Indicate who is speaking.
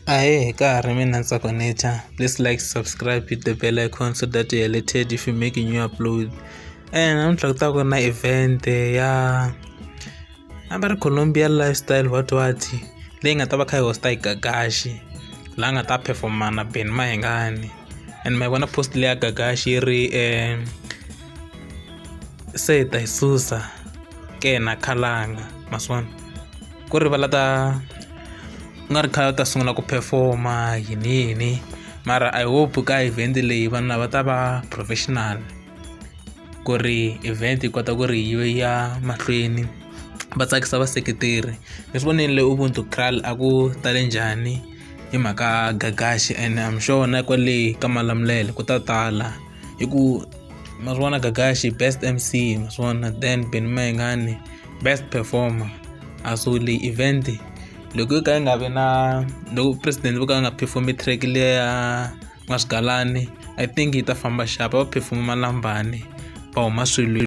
Speaker 1: Ahee ka ha ri mina Ntsako Nature please like subscribe hit the bell icon so that you alerted if you make a new upload. And namuntlha ku ta ku ri na event ya a va ri Colombia lifestyle what what leyi nga ta va kha yi host-a hi Gagashi laha nga ta perform-a na Benny Mayengani and ma yi vona post leya Gagashi yi ri se hi ta yi susa ke na khalanga ma swi vona ku ri va la ta ku nga ri khale va ta sungula ku perform-a yini yini mara I hope ka event leyi vanhu lava ta va professional ku ri event yi kota ku ri yi ya mahlweni va tsakisa vaseketeri mi swi vonile Ubuntu Kraal a ku tale njhani hi mhaka Gagashi and I'm sure na kwale ka Malamulele ku ta tala hi ku ma swi vona Gagashi best M_C ma swi vona then Benny Mayengani best performer a so leyi event loko yo ka yi nga vi na loko president vo ka va nga perform-i track leya N'wa Swigalani I think yi ta famba xapa va perform-a Malambani va huma swilo.